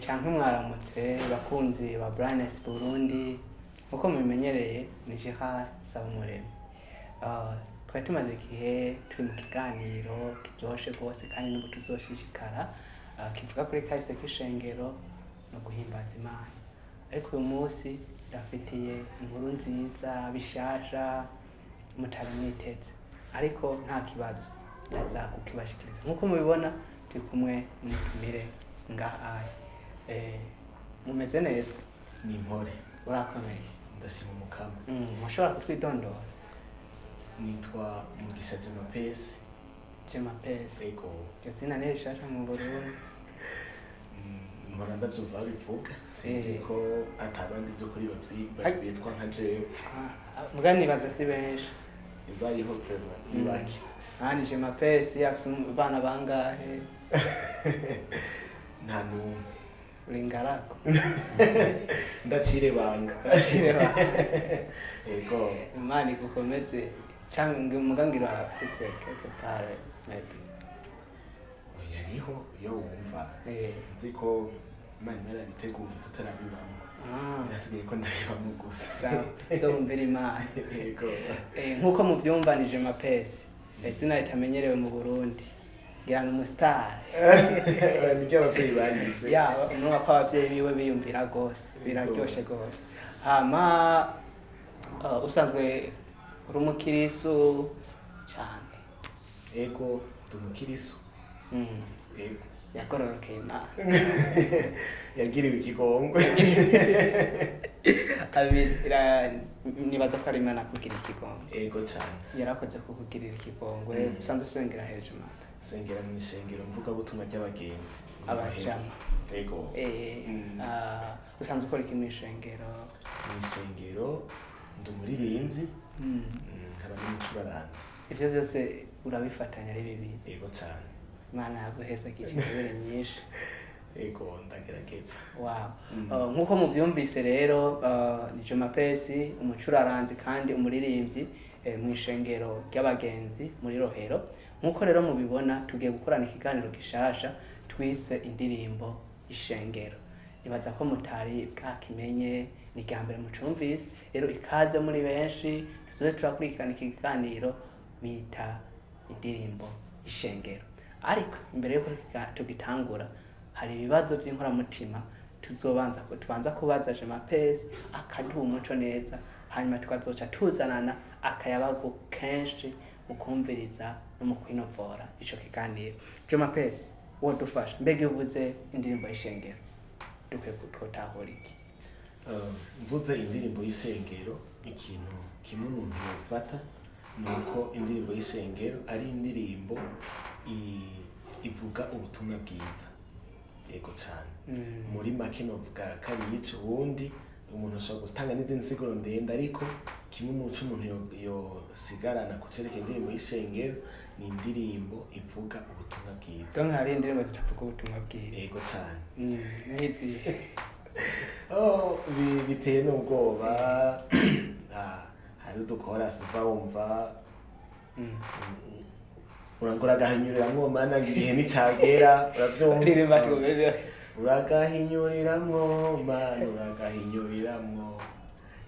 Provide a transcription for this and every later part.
Canke mwaramutse, bakunzi ba Brightness Burundi. Nkuko mubimenyereye, ni Gerard Sabumuremyi. Twari tumaze igihe turi mu kiganiro kiryoshe rwose kandi n'ubu tuzoshishikara, kivuga kuri kahise k'ishengero no guhimbaza Imana. Ariko uyu munsi ndafitiye inkuru nziza bishasha mutari mwiteze, ariko nta kibazo, ndaza kukibashikiriza. Nkuko mubibona, turi kumwe n'umutumire ngaha. Mumeze neza? Ni impore. Urakomeye? Ndashima Umukama. Mushobora kutwidondora? Nitwa Mugisha Jemapesi. Jemapesi? Ego. Iryo zina ni rishasha mu Burundi. Mpora ndavyumva babivuga, sinzi ko atabandi vy'ukuri bitwa nka jewe. Ah, muga nibaza si benshi. Bariho vraiment, ni bake. Hani Jemapesi afise abana bangahe? Nta n'umwe. Uri ingaragu? Ndacire banga. Ego. Imana igukomeze. Canke muga ngira afise quelque part, maybe. Oya, ariho iyo wumva. Nzi ko Imana iba yarabiteguye tutarabibamwo. Byasigaye ko ndabibamwo gusa. Sawa, uzobumvira Imana. Ego. Nkuko muvyumva, ni Jemapesi, izina ritamenyerewe mu Burundi, ngira ni umustar. Niryo abavyeyi banyise. Ya, urumva ko abavyeyi biwe biyumvira rwose, biraryoshe rwose. Hama usanzwe uri umukirisu cane? Ego, ndi umukirisu. Ego. Yagororokeye Imana. Yagiriwe ikigongwe. Nibaza ko ari Imana kugira ikigongwe. Ego cane. Yarakoze kukugirira ikigongwe. Usanzwe usengera hejuru? Sengera mu ishengero mvugabutumwa ry'abagenzi. Abajama? Ego. Usanzwe ukora iki mw'ishengero? Mu ishengero ndi umuririmbyi, nkaba n'umucuraranzi. Ivyo vyose urabifatanya ari bibiri? Ego cane. Imana yaguhezagije ingabire nyinshi. Ego, ndagerageza. Wow. Nk'uko muvyumvise rero, ni Jomapesi, umucuraranzi kandi umuririmbyi mu ishengero ry'abagenzi muri Rohero. Nk'uko rero mubibona, tugiye gukorana ikiganiro gishasha twise indirimbo ishengero. Nibaza ko mutari bwakimenye, ni irya mbere mucumvise. Rero ikaze muri benshi, tuzoze turakurikirana iki kiganiro bita indirimbo ishengero. Ariko imbere yuko tugitangura, hari ibibazo by'inkoramutima tuzobanza tubanza kubaza Jemapesi, akaduha umuco neza, hanyuma tukazoca tuzanana akayabagu kenshi mu kumviriza no mu kwinovora ico kiganiro. Jemapesi, wodufasha, mbega iyo uvuze indirimbo y'ishengero dukwiye twotahura iki? Mvuze indirimbo y'ishengero, ikintu kimwe umuntu yofata ni uko indirimbo y'ishengero ari indirimbo ivuga ubutumwa bwiza. Yego cane. Muri make novuga ko ari ico. Ubundi umuntu ashobora gutanga n'izindi nsiguro ndende, ariko kimwe mu co umuntu yosigarana ku cerekeye indirimbo y'ishengero ni indirimbo ivuga ubutumwa bwiza. Donc hari indirimbo zitavuga ubutumwa bwiza? Yego cane. Nk'izihe? Oh, biteye n'ubwoba. Hari udukorasi uza wumva, urangura agahinyuriramwo Mana ngo ibihe nicagera, uravyumva? Ririmba twumve. Uragahinyuriramwo Mana, uragahinyuriramwo,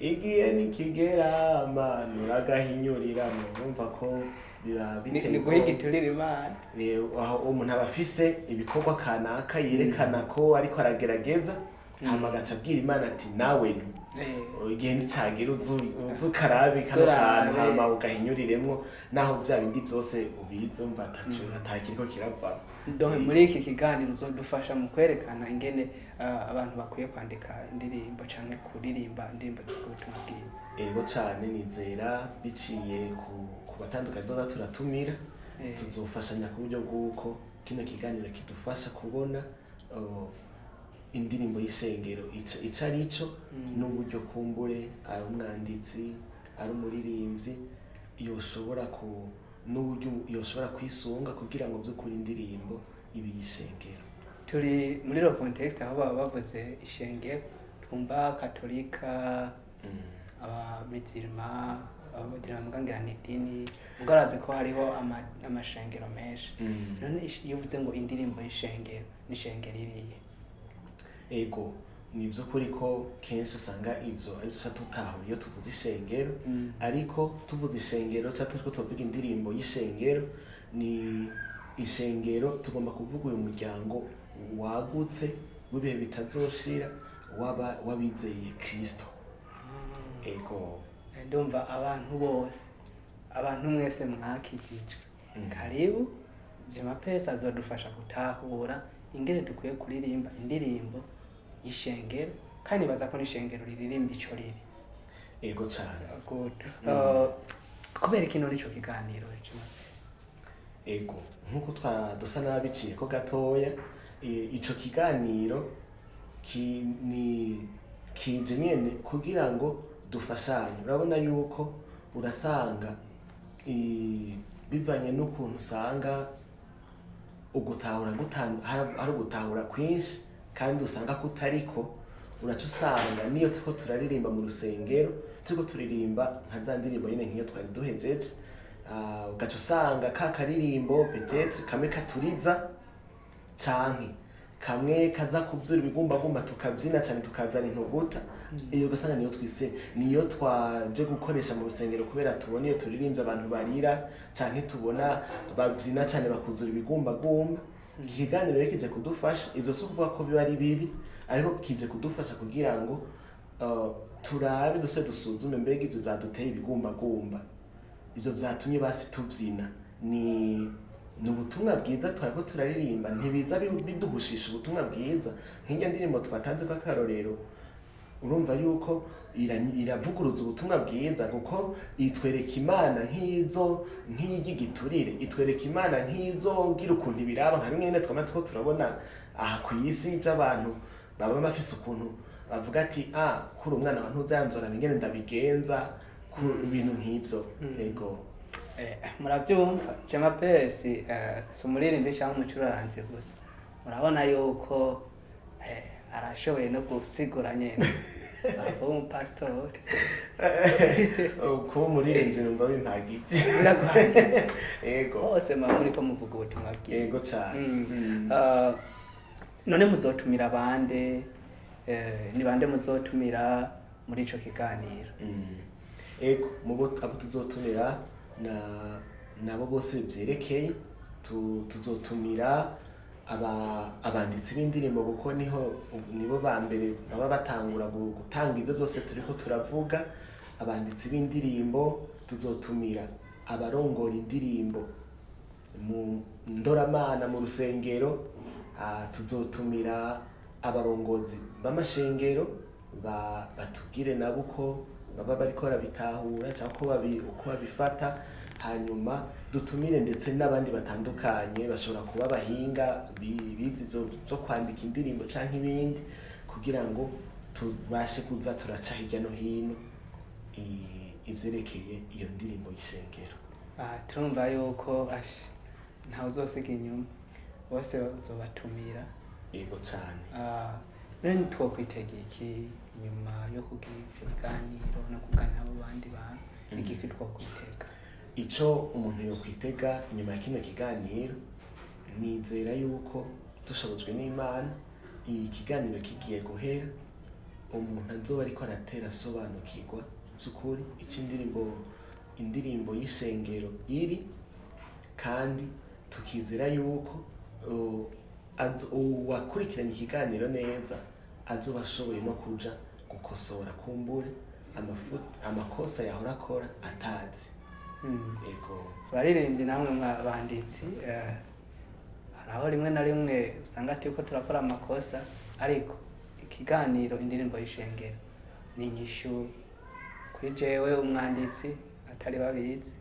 igihe nikigera Mana, uragahinyuriramwo. Urumva ko biba biteye Ni guha ubwoba. igiturire Imana. Aho umuntu aba afise ibikorwa kanaka yerekana ko ariko aragerageza, hama agaca abwira Imana ati nawe igihe nicagera uzu ukarabe kano Uzurabe. kantu, hama ugahinyuriremwo, naho bya bindi byose ubizi, umva ataco atakiriko kirava. Donc muri iki kiganiro uzodufasha mu kwerekana ingene abantu bakwiye kwandika indirimbo canke kuririmba indirimbo zivuga ubutumwa bwiza. Ego cane, nizera biciye ku batandukanye tuzoza turatumira, tuzofashanya ku buryo bw'uko kino kiganiro kidufasha kubona indirimbo y'ishengero ico ari cyo, n'uburyo kumbure ari umwanditsi, ari umuririmbyi yoshobora ku n'uburyo yoshobora kwisunga kugira ngo by'ukuri indirimbo ibe iy'ishengero. Turi muri le contexte aho baba bavuze ishengero twumva katolika, abamizirima. Abamizirima muga ngira ni idini, muga arazi ko hariho amashengero menshi. None iyo uvuze ngo indirimbo y'ishengero, ni ishengero irihe? Ego, ni ivy'ukuri ko kenshi usanga ivyo ari duca tutahura iyo tuvuze ishengero. Ariko tuvuze ishengero ca turiko tuvuga indirimbo y'ishengero, ni ishengero tugomba kuvuga uyu muryango wagutse w'ibihe bitazoshira waba wabizeye Kristo. Ego. Ndumva abantu bose, abantu mwese mwakijijwe, karibu. Jemapesi azodufasha gutahura ingene dukwiye kuririmba indirimbo y'ishengero, kandi baza ko n'ishengero riririmba ico riri. Ego cane. Good. Kubera kino nico kiganiro, Jemapesi? Ego, nkuko twa dusa n'ababiciye ko gatoya, ico kiganiro ni kije nyene kugira ngo dufashanye. Urabona yuko urasanga bivanye n'ukuntu usanga ugutahura hari ugutahura kwinshi kandi usanga kutariko. Uraca usanga niyo turiko turaririmba mu rusengero, turiko turirimba nka za ndirimbo nyene nk'iyo twari duhejeje, ugaca usanga ka karirimbo peut-être kamwe katuriza canke kamwe kaza kuvyura ibigumbagumba, tukavyina cane, tukazana intuguta. Iyo ugasanga niyo twise, niyo twaje gukoresha mu rusengero, kubera tubona iyo turirimbye abantu barira canke tubona bavyina cane bakuzura ibigumbagumba. Iki kiganiro rero kije kudufasha. Ivyo si ukuvuga ko biba ari bibi, ariko kije kudufasha kugira ngo turabe, duse dusuzume: mbega ivyo vyaduteye ibigumbagumba, ivyo vyatumye basi tuvyina, ni ubutumwa bwiza twariko turaririmba? Ntibiza biduhushisha ubutumwa bwiza? Nk'irya ndirimbo twatanze ko akarorero, urumva yuko iravuguruza ubutumwa bwiza, kuko itwereka Imana nk'izo nk'iy'igiturire, itwereka Imana nk'izo ngira ukuntu ibiraba nka bimwe nyene twama two turabona aha ku isi by'abantu baba bafise ukuntu bavuga ati: "Ah, kuri umwana wa ntuzanzora ingene ndabigenza," ku bintu nk'ivyo. Ego. Murabyumva, Jemapesi si umuririmbyi cyangwa umucuraranzi gusa. Murabona yuko arashoboye no gusigura nyene, zava umupasitori. Kuba umuririmbyi numva bimpagije. Biraguhagije. Ego. Hose muba muriko muvuga ubutumwa bwiza. Ego cane. None muzotumira bande? Ni bande muzotumira muri ico kiganiro? Ego, mubo abo tuzotumira na nabo bose vyerekeye, tuzotumira abanditsi b'indirimbo, kuko niho nibo ba mbere baba batangura gutanga ibyo byose turiko turavuga. Abanditsi b'indirimbo, tuzotumira abarongora indirimbo mu ndoramana mu rusengero, tuzotumira abarongozi b'amashengero batubwire nabo uko baba bariko barabitahura cyangwa uko babifata. Hanyuma dutumire ndetse n'abandi batandukanye bashobora kuba abahinga bize ivyo vyo kwandika indirimbo canke ibindi, kugira ngo tubashe kuza turaca hirya no hino ivyerekeye iyo ndirimbo y'ishengero. Turumva yuko ntawe uzosiga inyuma, bose uzobatumira. Yego cane. None twokwitega iki nyuma yo kugira ivyo biganiro no kuganira n'abo bandi bantu? Igiki twokwitega? Ico umuntu yokwitega inyuma ya kino kiganiro, nizera yuko dushobojwe n'Imana, iyi kiganiro kigiye guhera, umuntu azoba ariko aratera asobanukirwa by'ukuri ico indirimbo y'ishengero iri, kandi tukizera yuko uwakurikiranye ikiganiro neza azoba ashoboye no kuja gukosora kumbure amakosa yahora akora atazi. Ego. Abaririmbyi namwe mwabanditsi, hari aho rimwe na rimwe usanga turiko turakora amakosa, ariko ikiganiro indirimbo y'ishengero ni inyishu kuri jewe umwanditsi atari babizi,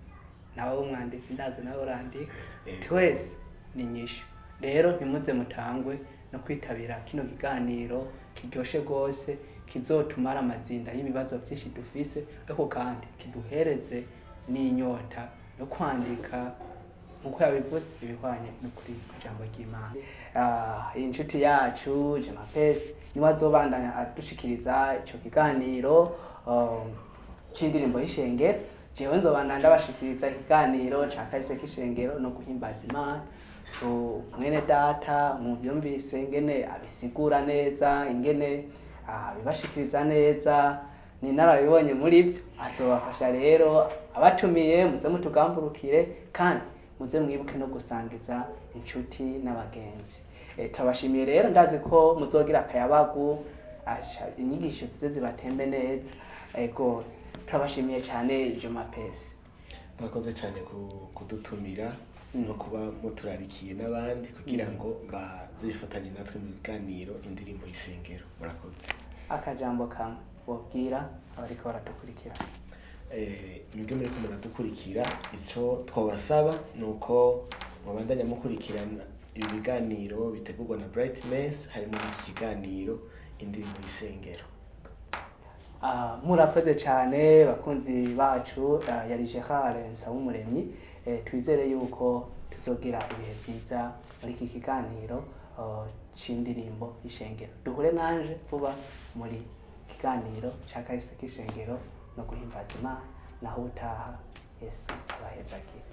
nawe umwanditsi ndazi nawe urandika. Twese ni inyishu. Rero ntimuze mutangwe no kwitabira kino kiganiro kiryoshe rwose, kizotumara amazinda y'ibibazo byinshi dufise, ariko kandi kiduhereze n'inyota yo kwandika nkuko yabivuze ibihwanye n'ukuri kw'ijambo ry'Imana. Iyi nshuti yacu Jemapesi niwe azobandanya adushikiriza ico kiganiro c'indirimbo y'ishengero. Jewe nzobandanya ndabashikiriza ikiganiro ca kahise k'ishengero no guhimbaza Imana. Mwene data muvyumvise ingene abisigura neza, ingene abibashikiriza neza, ni inararibonye muri byo, azobafasha rero. Abatumiye muze mutugamburukire, kandi muze mwibuke no gusangiza inshuti n'abagenzi. Turabashimiye rero, ndazi ko muzogira akayabagu, inyigisho zize zibatembe neza. Ego, turabashimiye cyane, Jumapesi. Mwakoze cyane kudutumira no kuba muturarikiye n'abandi kugira ngo bazifatanye natwe mu biganiro Indirimbo y'Ishengero. Murakoze. Akajambo kamwe wobwira abariko baradukurikira? Mwebwe muriko muradukurikira, ico twabasaba ni uko mubandanya mukurikirana ibi biganiro bitegurwa na Brightness, harimo n'iki kiganiro Indirimbo y'Ishengero. Murakoze cyane bakunzi bacu. Yari Gerard Nsabumuremyi. Twizere yuko tuzogira ibihe byiza muri iki kiganiro c'indirimbo y'ishengero. Duhure nanje vuba muri kiganiro ca kahise k'ishengero no guhimbaza Imana. Naho utaha, Yesu abahezagire.